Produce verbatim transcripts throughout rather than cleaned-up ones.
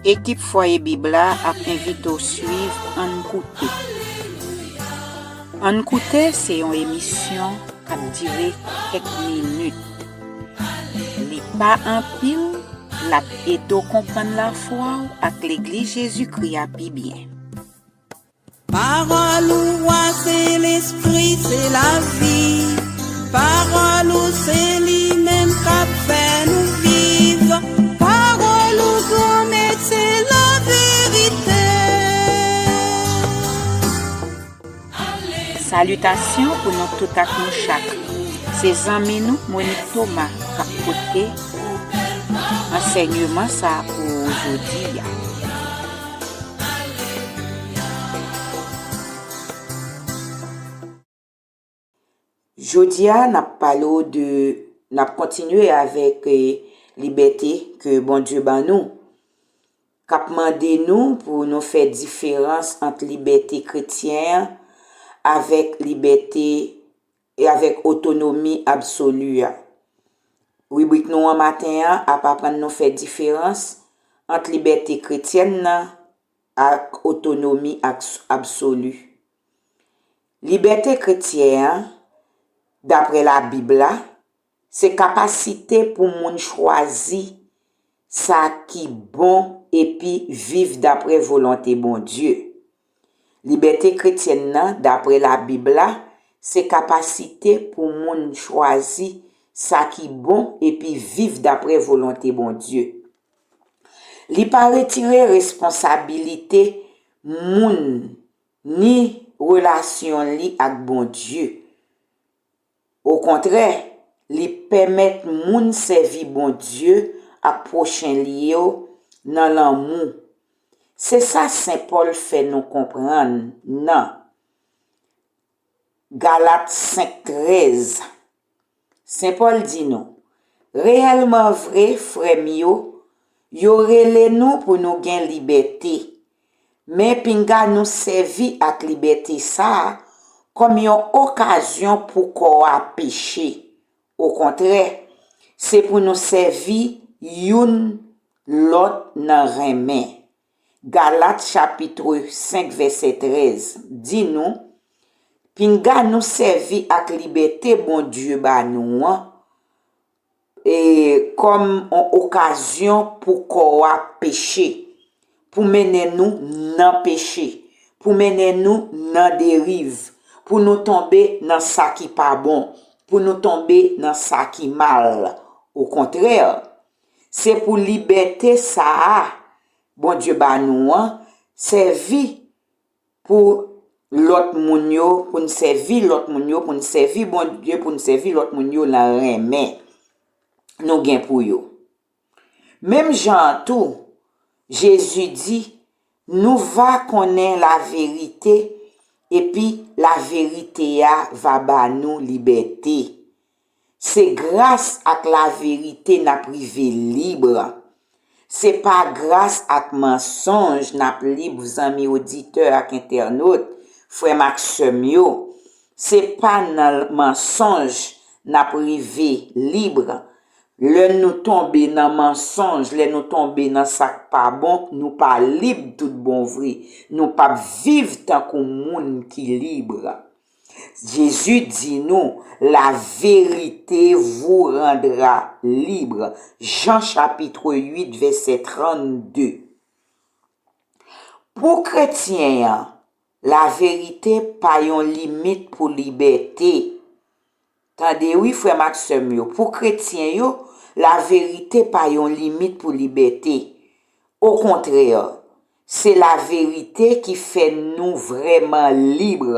Ekip Fwaye Bib la ap envite w swiv Ann Koute. Ann Koute se yon emisyon k ap dire kèk minit. Li pa anpil, l ap ede w konprann lafwa w ak Legliz Jezikri a pi byen. Pawòl ou a se lespri, se lavi. Pawòl ou se li menm k ap fè nou viv. Pawòl ou Granmèt se laverite. Salitasyon pou nou tout ak nou chak. Se zanmi nou Monique Thomas k ap pote ansèyman sa a pou ou jodi a. Jodi a, n ap pale w de, n ap kontinye avèk, eh, libète ke Bondye ban nou. K ap mande nou pou nou fè diferans ant libète kretyen an avèk libète e avèk otonomi absoli a. Ribrik nou an maten an ap aprann nou fè diferans ant libète kretyèn nan ak otonomi aks-, absoli. Libète kretyen an, daprè Labib la, se kapasite pou moun chwazi sa ki bon epi viv daprè volonte Bondye. Libète kretyèn nan, daprè Labib la, se kapasite pou moun chwazi sa ki bon epi viv daprè volonte Bondye. Li pa retire responsabilite moun ni relasyon li ak Bondye. Okontrè, li pèmèt moun sèvi Bondye ak pwochen li yo nan lanmou. Se sa Sen Pòl fè nou konprann nan Galat senk trèz. Sen Pòl di nou, reyèlman vre, frè m yo, yo rele nou pou nou gen libète. Men pinga nou sèvi ak libète sa a kòm yon okazyon pou kò a peche. Okontrè, se pou nou sèvi youn lòt nan renmen. Galat chapit senk vèsè trèz di nou, pinga nou sèvi ak libète Bondye ba nou an, e kòm yon okazyon pou kò a peche, pou mennen nou nan peche, pou mennen nou nan deriv, pou nou tonbe nan sa ki pa bon, pou nou tonbe nan sa ki mal. Okontrè, se pou libète sa a Bondye ba nou an sèvi pou lòt moun yo, pou n sèvi lòt moun yo, pou n sèvi Bondye, pou n sèvi lòt moun yo nan renmen nou gen pou yo. Menm jan an tou, Jezi di, nou va konnen laverite, epi laverite a va ba nou libète. Se gras ak laverite n ap rive lib. Se pa gras ak mansonj n ap lib, zanmi oditè ak entènot, frè m ak sè m yo. Se pa nan mansonj n ap rive lib. Lè nou tonbe nan mansonj, lè nou tonbe nan sa k pa bon, nou pa lib tout bon vre. Nou p ap viv tankou moun ki lib. Jezi di nou, la vérité vous rendra libre. Jan chapit uit, vèsè trannde. Pou kretyen an, laverite pa yon limit pou libète. Tande wi, frè m ak sè m yo, pou kretyen yo, laverite pa yon limit pou libète. Okontrè, se laverite ki fè nou vrèman lib.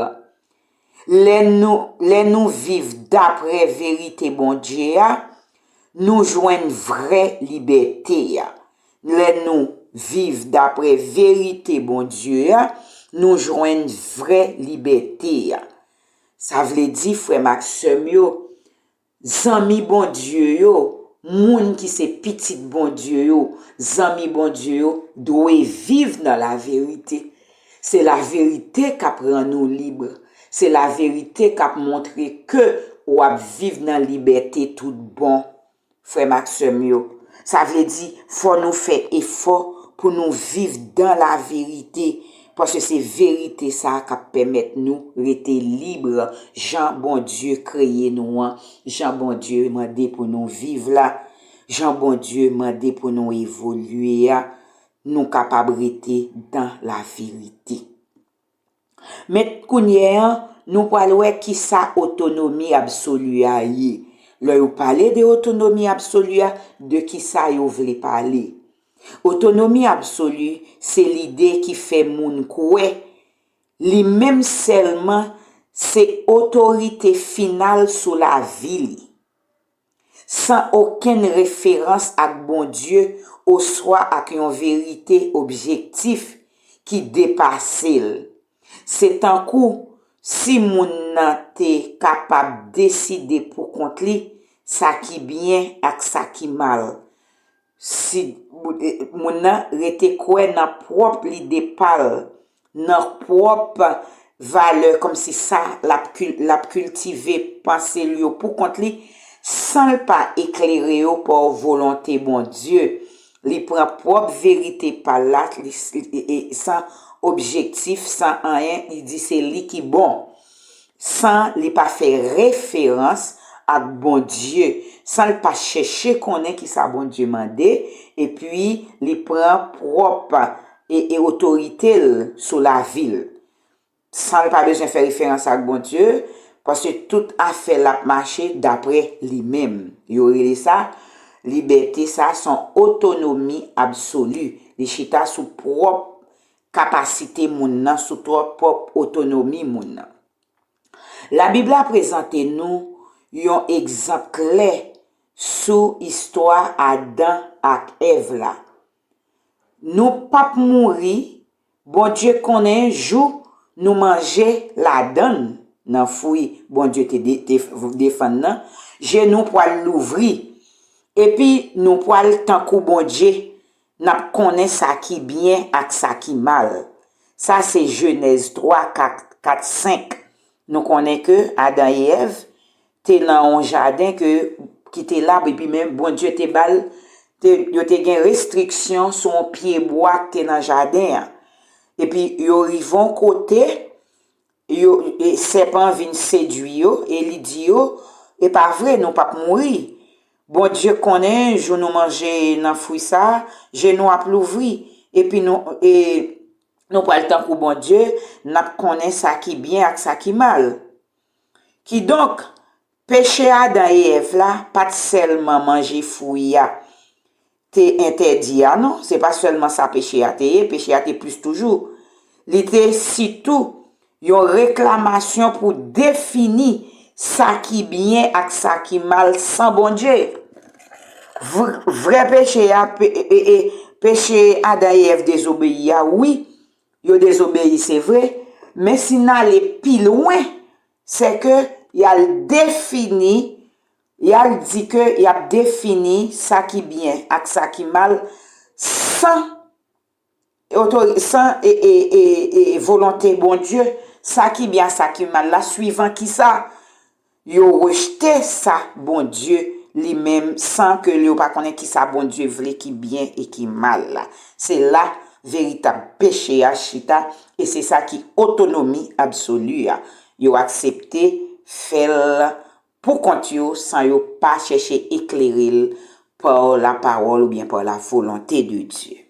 Lè nou, lè nou viv daprè verite Bondye a, nou jwenn vrè libète a. Lè nou viv daprè verite Bondye a, nou jwenn vrè libète a. Sa vle di, frè m ak sè m yo, zanmi Bondye yo, moun ki se pitit Bondye yo, zanmi Bondye yo, dwe viv nan laverite. Se laverite k ap rann ou lib. Se laverite k ap montre ke w ap viv nan libète tout bon. Frè m ak sè m yo, sa vle di, fò nou fè efò pou nou viv dan la verite, paske se verite sa a k ap pèmèt nou rete lib, jan Bondye kreye nou an, jan Bondye mande pou nou viv la, jan Bondye mande pou nou evolye a, nou kapab rete dan la verite. Men kounye a, nou pral wè kisa otonomi absoli a ye. Lè yo pale de otonomi absoli a, de kisa yo vle pale? Otonomi absoli se lide ki fè moun kwè li menm sèlman se otorite final sou lavi li, san okenn referans ak Bondye oswa ak yon verite objektif ki depase l. Se tankou si moun nan te kapab deside poukont li sa ki byen ak sa ki mal. Si moun nan rete kwè nan pwòp lide pa l, nan pwòp valè, kòmsi sa l ap kil-, l ap kiltive panse l yo poukont li, san l pa eklere yo pa volonte Bondye. Li pran pwòp verite pa l la, li, li, e, san objektif, san anyen, li di se li ki bon. San li pa fè referans ak Bondye, san l pa chèche konnen kisa Bondye mande, epi li pran pwòp e, e otorite l sou lavi l. San l pa bezwen fè referans ak Bondye, paske tout afè l ap mache dapre li menm. Yo rele sa libète, sa se yon otonomi absoli. Li chita sou pwòp kapasite moun nan, sou twò-, pwòp otonomi moun nan. Labib la prezante nou yon egzanp klè sou istwa Adan ak Èv la. Nou p ap mouri, Bondye konnen jou nou manje ladann nan fwi Bondye te de-, te defann nan, je nou pral louvri, epi nou pral tankou Bondye, n ap konnen sa ki byen ak sa ki mal. Sa se Jenèz twa, kat, kat, senk. Nou konnen ke Adan e Èv te nan yon jaden ke, ki te lab, epi men Bondye te ba l, te, yo te gen restriksyon sou yon pye bwa ki te nan jaden an. Epi yo rive yon kote, yo, e sèpan an vin sedui yo, e li di yo, e pa vre, nou p ap mouri. Bondye konnen, jou nou manje nan fwi sa a, je nou ap louvri, epi nou, e, nou pral tankou Bondye, n ap konnen sa ki byen ak sa ki mal. Kidonk, peche Adan e Èv la pa t sèlman manje fwi a te entèdi a, non, se pa sèlman sa peche a te ye, peche a te plis toujou. Li te sitou yon reklamasyon pou defini sa ki byen ak sa ki mal san Bondye. Vr-, vrè peche a, pe-, e, e, peche Adan e Èv dezobeyi a, wi, yo dezobeyi, se vre, men si n ale pi lwen, se ke y al defini, y al di ke y ap defini sa ki byen ak sa ki mal san otori-, san, e, e, e, e, volonte Bondye, sa ki byen ak sa ki mal la, swivan kisa yo rejte sa Bondye li menm, san ke yo pa konnen kisa Bondye vle ki byen e ki mal la. Se la veritab peche a chita, e se sa ki otonomi absoli a. Yo aksepte fè l pou kont yo san yo pa chèche eklere l pa lapawòl oubyen pa la volonte de Dye.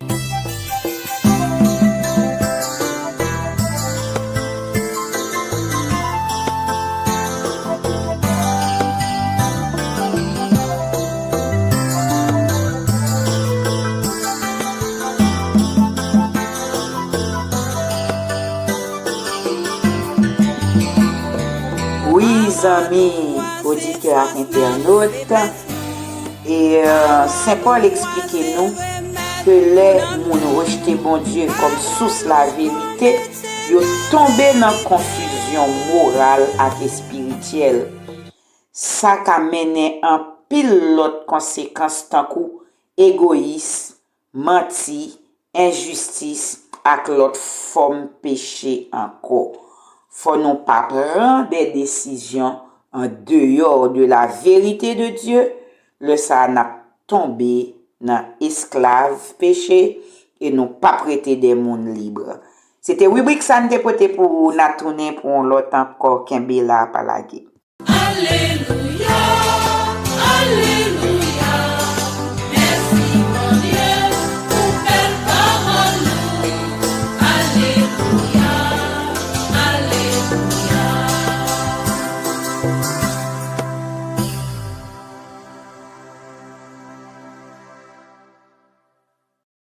Wi, zanmi oditè ak entènot, e, euh, Sen Pòl eksplike nou ke lè moun rejte Bondye kòm sous laverite, yo tonbe nan konfizyon moral ak espirityèl. Sa ka mennen anpil lòt konsekans tankou egoyis, manti, enjistis ak lòt fòm peche ankò. Fò nou pa pran de desizyon an deyò de la verite de Dye, lè sa a n ap tonbe nan esklav peche, e nou p ap rete de moun lib. Se te ribrik sa n te pote pou ou, n a tounen pou yon lòt ankò, kenbe la, pa lage.